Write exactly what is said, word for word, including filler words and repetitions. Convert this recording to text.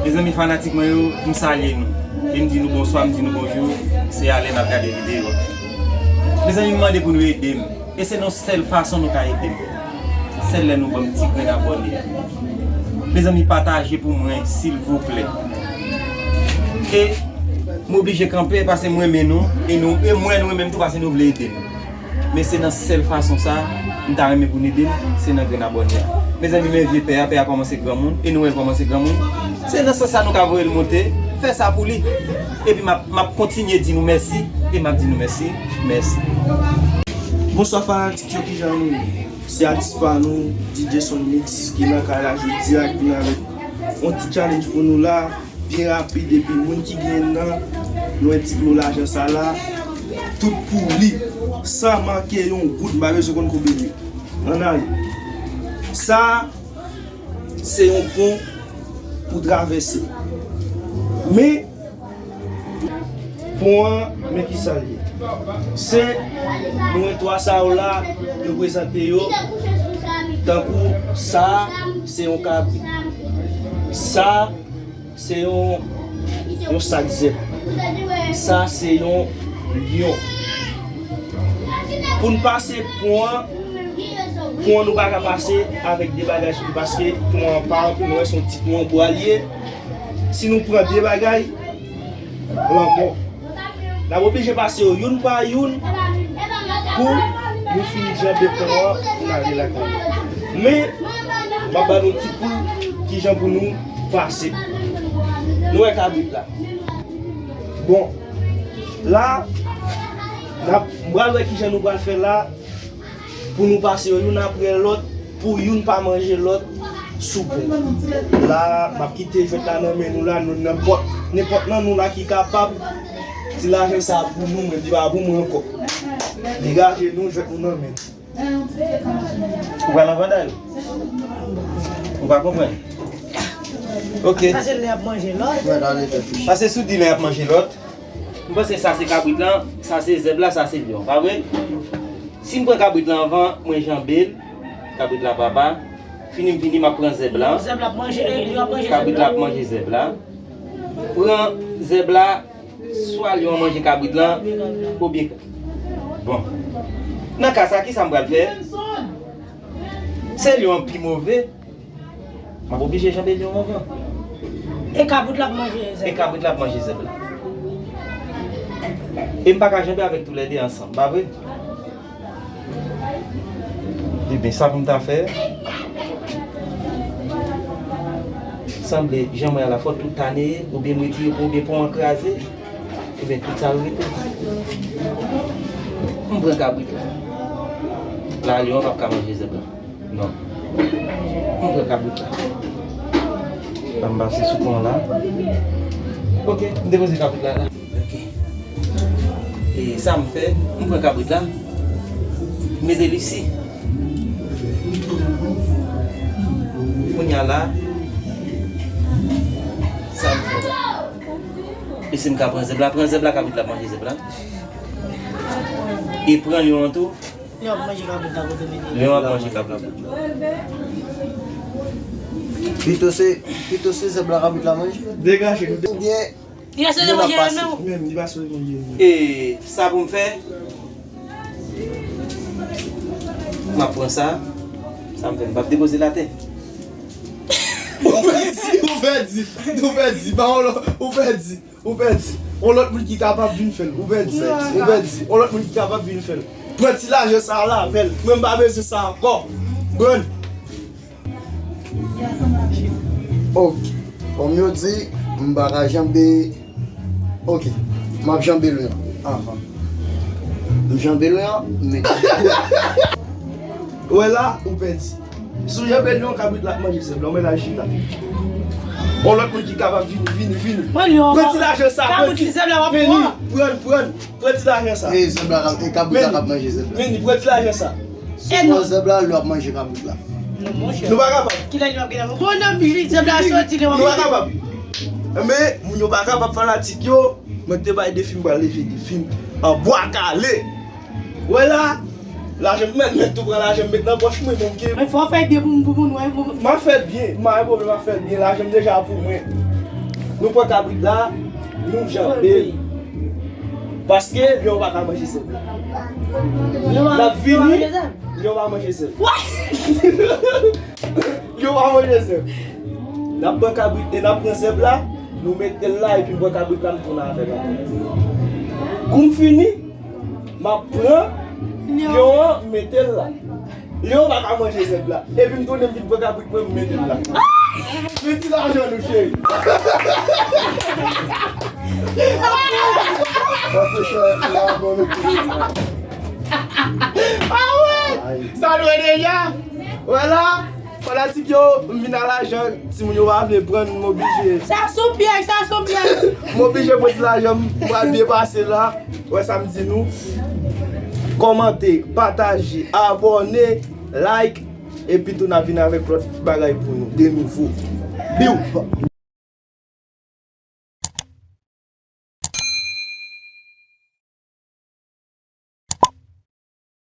Mezanmi, fanatik mwen yo, m salye nou. E m di nou bonswa, m di nou bonjou. Se alè n ap gade videyo a. Mezanmi, m mande pou nou ede m. E se nan sèl fason nou ka ede m. Sèl lè nou ban m ti grenn abòne. Mezanmi, pataje pou mwen, silvouplè. E m oblije kanpe paske m renmen nou. E nou, e m wè nou renmen m tou paske nou vle ede m. Men se nan sèl fason sa, m ta renmen pou n ede m, se nan grenn abòne a. Mezanmi, men vye pè a, pè a kòmanse granmoun, e nou wè l kòmanse granmoun. Se nan sans sa nou ka voye l monte, fè sa pou li. Epi m ap, m ap kontinye di nou mèsi, e m ap di nou mèsi, mèsi. Bonswa fanatik yo, kijan nou ye? Se atis pa nou, D J Son Mix, ki nan kay la jodi a, ki vin avèk yon ti challenge pou nou la. Byen rapid, epi moun ki genyen nan, nou wè tit mo lajan sa la, tout pou li, san manke yon goud, m pa bezwen konn konbyen li. Ann ale. Sa, se yon pon pou travèse. Men, pon an, men ki sa l ye. Se, nou wè twa sa yo la, nou prezante yo, tankou sa, se yon kabrit. Sa, se yon, yon sak zèb. Sa se yon lyon. Pou n pase pon an, pon an nou pa ka pase avèk de bagay sou li, paske pon an pa, nou wè se yon ti pon an bwa li ye. Si nou pran de bagay, lanmò. N ap oblije pase yo youn pa youn pou nou fin janbe pon an pou n ale lakay nou. Men, m ap ba nou ti kou kijan pou nou pase. Nou wè kabrit la. Bon, la, n ap, m pral wè kijan nou pral fè la. Pou nou pase yo youn apre lòt, pou youn pa manje lòt sou pon. La, m ap kite jwèt la nan men nou la, nou, nenpòt, nenpòt nan nou la ki kapab, ti lajan sa pou nou, men li pa pou mwen ankò. Degaje nou, jwèt nou nan men. Ou pral anvan dayou? Ou pa konprann? Ok. Pase lè ap manje lòt. Pase sou di lè ap manje lòt. M panse sa se kabrit lan, sa se zèb la, sa se lyon, pa vre? Si m pran kabrit lan anvan, mwen janbe l, kabrit la papa. Fini m fini, m ap pran zèb la. Zèb la ap manje, e, lyon ap manje zèb la. Kabrit la ap manje zèb la. Pran zèb la, swa lyon an manje kabrit lan, oubyen, bon. Nan ka sa, ki sa m pral fè? Se lyon an pi move. M ap oblije janbe lyon anvan. E kabrit la ap manje zèb la. E kabrit la ap manje zèb la. E m pa ka janbe avèk toulède ansanm, pa vre? Ebyen, sa pou m ta fè? Sanble, jan mwen a la, fò tout ta neye, oubyen m retire pon, oubyen pon an kraze, oubyen tout sa yo rete. M pran kabrit la. La, lyon an p ap ka manje zèb la. Non. M pran kabrit la. Ban m pase sou pon la. Ok, m depoze kabrit la la. Ok. E sa m fè, m pran kabrit la. M mete l isi. Kounye a la, sa m fè. E si m ka pran zèb la, pran zèb la, kabrit la manje zèb la. E pran lyon an tou. Lyon ap manje kabrit la kote mete. Lyon ap manje kabrit la. Pito se, pito se zèb la kabrit la manje. Degaje nou. Oubyen, li pa sou manje menm. Menm, li pa sou manje menm. E sa pou m fè, m ap pran sa. Sa m fè, m p ap depoze l atè. Ou pèdi, ou pèdi, ou pèdi, ba ou pèdi. Ou pèdi. On lòt moun ki kapab vin fè l. Ou pèdi. Ou pèdi. On lòt moun ki kapab vin fè l. Pran ti lajan sa a la avè l. Mwen m pa bezwen sa ankò. Konprann? Ok. Kòm yo di, m pa ka janbe. Ok. M ap janbe lwen an. Ahan. M janbe lwen an, men. Ou wè la, ou pèdi. Si w janbe lwen an, kabrit la ap manje zèb la, ou mèt al chita. On lòt moun ki kapab vini, vini, vini. Pran lwen an. Pran ti lajan sa, pran ti. Kabrit li zèb la w ap pran. Vini, pran, pran, pran ti lajan sa. E zèb la, e kabrit la k ap manje zèb la. Vini, pran ti lajan sa. Si w pran zèb la, lwen ap manje kabrit la. Non, monchè. Nou pa kapab. Kilè lwen ap gen la? Bon, non, zèb la soti, lwen ap manje. Nou pa kapab. Men, moun yo pa kapab fanatik yo. Mwen te bay defi, m pral leve defi m an bwa kale. Wè la, lajan m mèt, mèt tou pran lajan m met nan pòch mwen, bon, ke. Men fò w fè l byen pou m, pou moun wè, pou m. M ap fè l byen, m pa gen pwoblèm, m ap fè l byen, lajan m deja pou mwen. Nou pran kabrit la, nou janbe l. Paske lyon pa ka manje sèl. N ap vini, lyon pa manje sèl. Lyon pa manje sèl. N ap pran kabrit e n ap pran sèl la, nou mete l la epi m pran kabrit la, m tounen avè l ankò. Kou m fini, m ap pran lyon an, m mete l la. Lyon pa ka manje sèl la. Epi m tounen m vin pran kabrit mwen, m mete l la. Men ti lajan nou, cheri. Sa dwe deja. Vwala. Fanatik yo, m vin a lajan. Timoun yo pa vle pran, m oblije. Sa sou pyèj, sa sou pyèj. M oblije pran ti lajan, m pral byen pase la. Wè sa m di nou. Kòmante, pataje, abòne, like, epi tou n ap vin avèk lòt bagay pou nou, de nouvo. Biw!